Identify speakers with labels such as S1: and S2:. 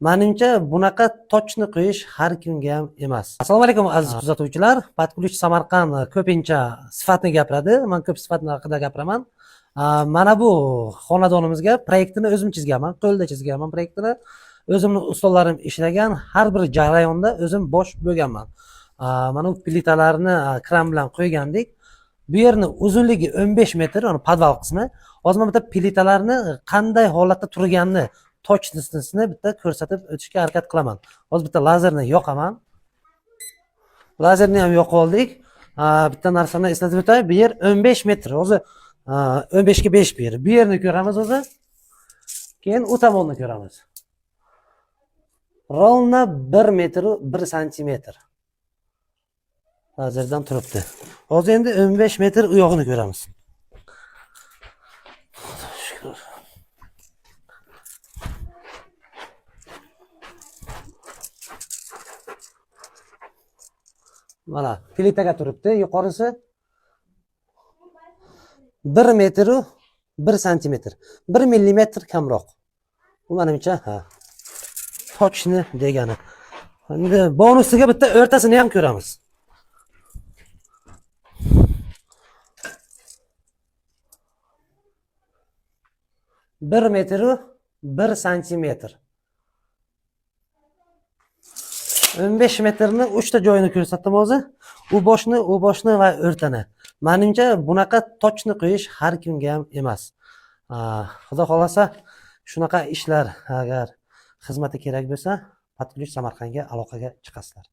S1: Menimcha bunaqa точно qo'yish har kimga ham emas. Assalomu alaykum, aziz kuzatuvchilar. Под ключ Samarqand ko'pincha sifatni gapiradi. Men ko'p sifatni haqida gapiraman. Mana bu xonadonimizga proyektini o'zim chizganman, qo'lda chizganman proyektini. O'zimni ustalarim ishlagan, har bir jarayonda o'zim bosh bo'lganman. Mana bu plitalarni kran bilan qo'ygandik. Bu yerni uzunligi 15 metr, uni podval qismi. Hozir men bitta plitalarni qanday holatda turganini, точность ini bitta ko'rsatib o'tishga harakat qilaman. Hozir bitta lazerni yoqaman. Lazerni ham yoqib oldik. Bitta narsani eslatib o'tay, bu yer 15 metr. Hozir 15 ga 5 bu yer. Bu yerni ko'ramiz o'zi. Keyin u tomonni ko'ramiz. Ровно 1 metr 1 santimetr. Lazerdan turibdi. Hozir endi 15 metr u yog'ini ko'ramiz. Shukur. Mana plitaga turibdi, yuqorisi 1 metr 1 santimetr. 1 millimetr kamroq. Bu menimcha, ha. Точно degani. Endi bonusiga bitta o'rtasini ham ko'ramiz. 1 metr 1 santimetr. 15 metrni 3 ta joyini ko'rsatdim hozir. U boshni, u boshni va o'rtani. Menimcha bunaqa точно qo'yish har kimga ham emas. Xudo xolasa shunaqa ishlar agar xizmati kerak bo'lsa, Под ключ Samarqandga aloqaga chiqasizlar.